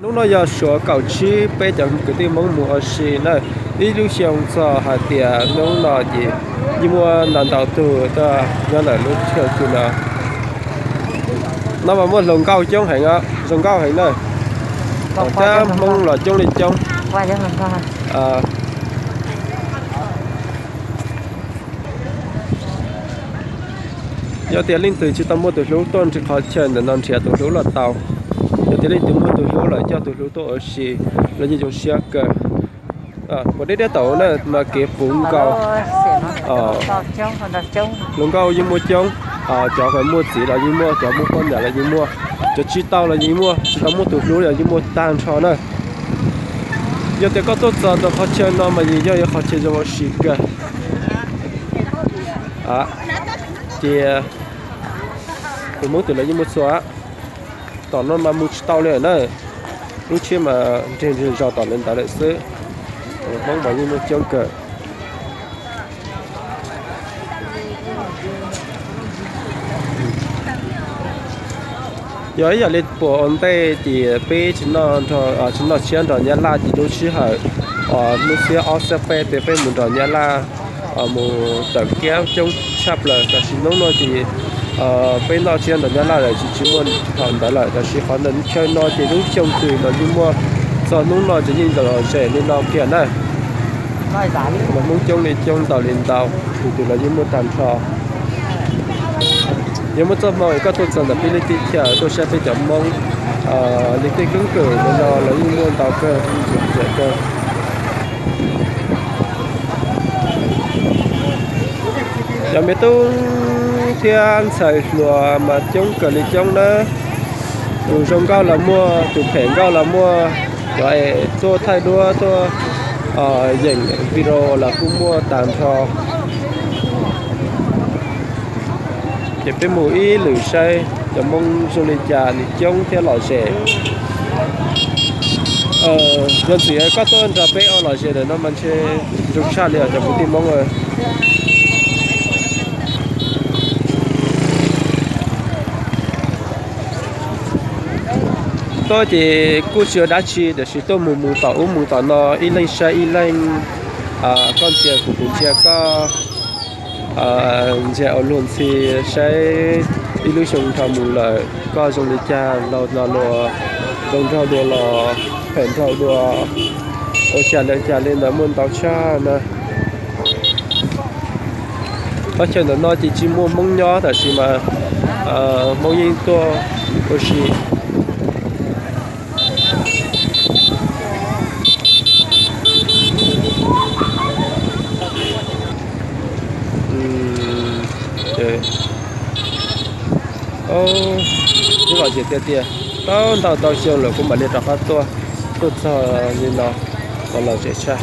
Hnub no yog suav kaum tsib, peb cov kwv tij Hmoob mus ua si na. Ib lub xyoo txog hais tias hnub no ces yeej muaj ntau ntau tug tuaj nyob ntawm lub chaw no. No mas muaj hluas nkauj coob heev, zoo nkauj heev na. Thiab Hmoob los coob li coob. Yog tias leej twg tsis tau muaj tus hlub tuaj nrhiav qhov chaw ntawm no nrhiav tus hlub los tau. Yog tias leej twg muaj tus hlub lawm coj tus hlub tuaj ua si los yeej zoo siab kawg. Kuv deb deb tau na mas kev puv nkaus. Hluas nkauj yeej muaj coob, cov uas muaj txiv los yeej muaj, cov muaj poj niam los yeej muaj, cov tsis tau los yeej muaj, tsis tau muaj tus hlub los yeej muaj tag nrho na. Yog tias koj tuaj txog rau qhov chaw no mas yeej yog ib qhov chaw zoo ua si kawg. Ces tus Hmoob twg los yeej muaj txhua. Tom no mas mus tsis tau li na. Lub tsheb mas nres nres zos tom li ntawd lawm xwb. Hmoob mas yeej muaj coob kawg. Yog ib yam li puas ua ntej ces peb tsis noj tshiab nrog Nyab Laj ces lub sij hawm hnub xiab ob xiab peb ces peb mus nrog Nyab Laj mus tawm kiab coob tshaj plaws. Tam sim hnub no ces peb noj tshiab nrog Nyab Laj lawm ces tsis muaj thaum ntawd lawm. Tam sim qhov ntawm chaw no ces lub xyoo twg los yeej muaj, txog hnub no ces yeej lom zem li no kiag na. Mas Hmoob coob li coob, ntau li ntau, tus twg los yeej muaj tag nrho. Yog muaj txoj hmoo es koj tuaj txog ntawm peb lub teb chaws tuaj saib peb cov Hmoob li tej keeb kwm no los yeej muaj ntau kawg, ntxim ntxias kawg. Cov me tub thiab ntxhais hluas mas coob kawg li coob na. Tus zoo nkauj los muaj, tus phem nkauj los muaj, cov es tuaj thaij duab tuaj yeem video los kuj muaj tag nrho. Ces peb mus ib lwm saib cov Hmoob zoo li cas nws coob thiab lom zem. Yog ntxim koj tuaj nrog peb ua lom zem ntawm no mas ntshe zoo tshaj li os cov kwv tij Hmoob. Tuaj ces kuj tsis ua dab tsi tiam sis tuaj mus mus tom ub mus tom no ib leeg saib ib leeg, koj ntsia kuv kuv ntsia koj, ntsia ua luag ntxhi, saib ib lub xyoo dhau mus lawm koj zoo li cas, laus los luag, zoo nraug dua los phem nraug dua, ua cas li cas li ntawd muaj ntau tshaj na. Qhov chaw ntawm no ces tsis muaj Hmoob nyob tab sis mas Hmoob yeej tuaj ua si. Lom zem tiag tiag, tau ntau tau xyoo lawm kuv mam li rov qab tuaj, tuaj txog li no mas lom zem tshaj.